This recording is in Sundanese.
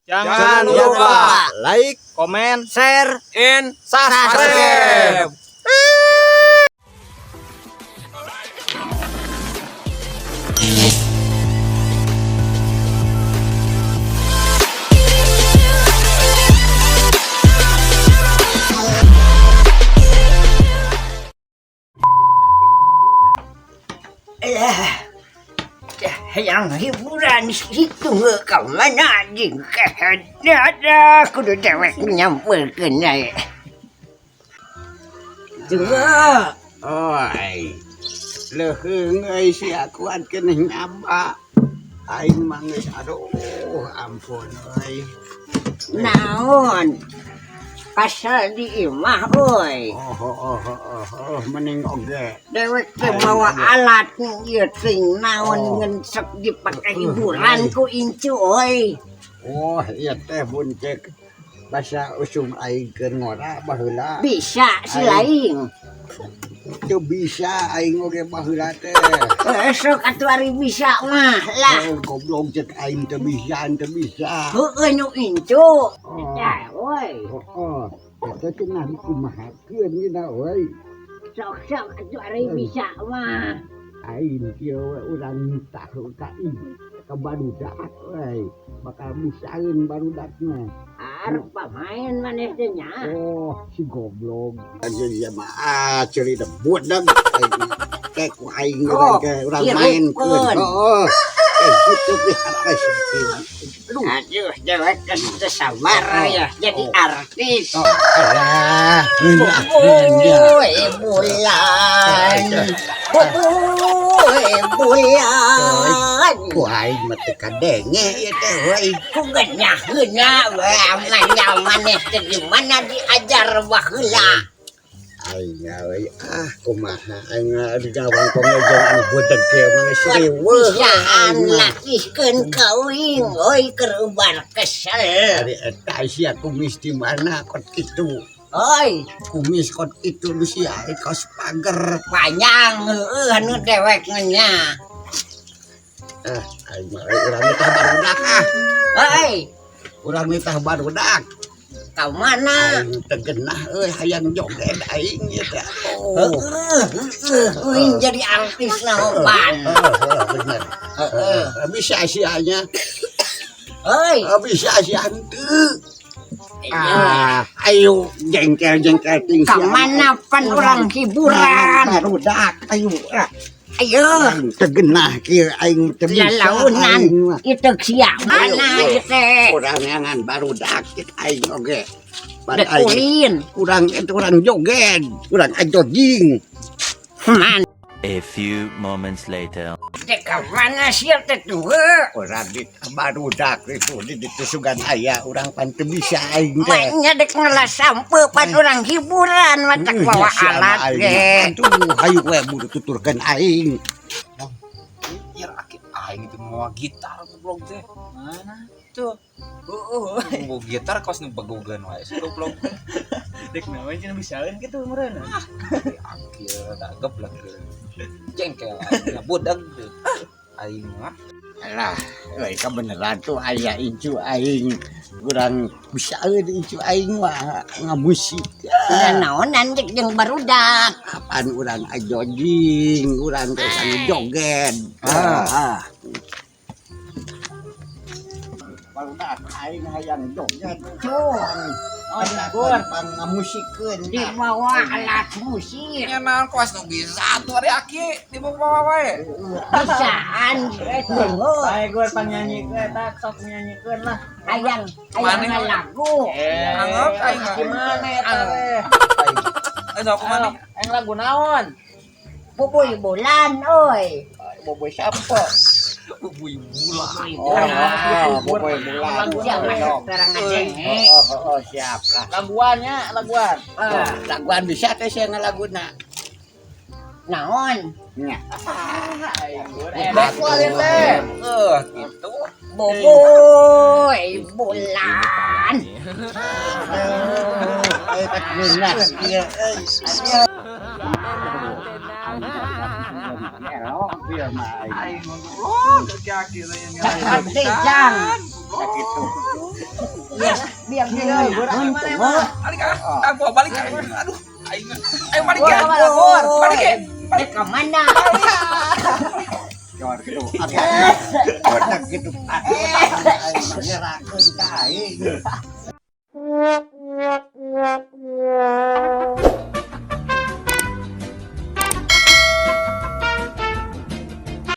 Jangan lupa like, komen, share, and subscribe. subscribe. Yang hiburan situ ke mana jeung ada kudu dewek nyamperkeun aya. Juga. Oi. Leuheung euy sia kuat keneh nyaba. Aing mah geus aduh ampun euy. Naon? Pasal di imah euy. Oh oh oh oh, oh mending oge. Dewek teh mawa alat ieu ting naon ngan sok dipake hiburan ku incu euy. Oh ieu teh buncek basa usum aing keur ngora baheula. Bisa si lain. Teu bisa aing oge baheula teh. Sok atuh ari bisa mah lah. Eh, goblok cek aing teu bisa, teu bisa. Heueuh nu incu. Oh. Ya euy. Oh, oh. Eta cenah dikumahakeun ieu na euy. Sok-sok atuh ari bisa mah. Aing kieu we urang tahu ka ka barudak euy. Bakal bisaeun barudakna. Arep pamain maneh teh nya. Oh, si goblok. Anjir ya mah ah cerita budak aing. Teh ku aing Oh, urang ke urang maenkeun. Heeh. Eh gitu pihara Aduh. Aduh, dewek geus teu sabar ya jadi artis. Oh, alah, ngeunah dia. Bubuy bulan. Bubuy bulan. Ku aing mah teu kadenge ieu teh euy. Ku geunah-geunah we manya maneh teh di mana diajar baheula. Aing euy ah kumaha aing di gawang kongejong anu budeg kieu mah geus riweuh. Bisaan latihkeun kauing euy keur ubar kesel. Ari eta sia kumis di mana kot kitu. Oi, Kumis kot kitu nu sia kaos pager. panjang heueuh anu dewek nya. Ah aing mah euy urang nitah barudak ah. Oi, Urang nitah barudak. ka mana? Aing teu genah euy hayang joget aing ieu teh. Oh. Heueuh, heueuh, euy jadi artis naopan. Heeh, bener. Heeh, bisa sia nya. Oi, Bisa sia henteu. Ah, ayo jengkel-jengkel ting ka mana pan urang hiburan? Barudak ayo ah. Ayo, Aing teu genah kieu aing teu bisa. lalaunan aing mah. itu sia mana ieu teh? Urang neangan barudak cek aing oge. Pan Dek aing ulin. urang itu urang joget, urang ajoging. Man, A few moments later. dek ka mana sia teh tuh? Urang di barudak itu di ditusugan aya urang pan teu bisa aing teh. Maknya dek ngelas sampe pan urang hiburan matak bawa Sia alat mah aing ge. mah. Aduh, hayu we buru tuturkeun aing. Ya aki aing itu mau gitar goblok teh. Mana tuh? Heeh. Mau gitar kos nu begogan wae si goblok teh. Dek naon cenah bisaeun kitu meureun. Aki rada geblek gitu. Jengkel aing budak teh. Aing mah Alah, euy kabeneran tuh aya incu aing. Urang bisaeun incu aing mah ngamusik. Nah, naonan dek jeung barudak. Kapan urang ajoging, urang teh urang joget. Ah. Barudak aing hayang joget. Tuh, Oh, Gur. pang ngamusikeun. dibawa alat musik. nya naon kos nu bisa tuh ari aki dibawa wae. Bisaan tuh. Bae gue pangyanyikeun eta sok nyanyikeun lah. Hayang hayang Mana? lagu. Anggap aing mah. Gimana eta teh? Eh sok kumaha? Aing lagu naon? Bubuy bulan oi. Boboy siapa? Bubuy bulan. Oh, boboy bulan. Sia masuk terang ngadenge. Oh, oh, oh, siap lah. Laguannya, laguan. Ah, Laguan bisa teh sia ngalaguna. naon? Nya. Aing gue. Dek walin teh. Eh gitu. Bubuy bulan. Eh, tak geunah ieu euy. Elok ieu mah aing. Aing mah goblok aki-aki teh yang Artis jang. Sakitu. Biang kieu beurang mana mah. Balik ah. Ah, gua balik ah. Aduh, aing. Ayo balik Gua ya. kemana, Bor? Balik ya. Rek ka mana? Jor gitu. Otak gitu. Aing mah nyerakeun ka aing.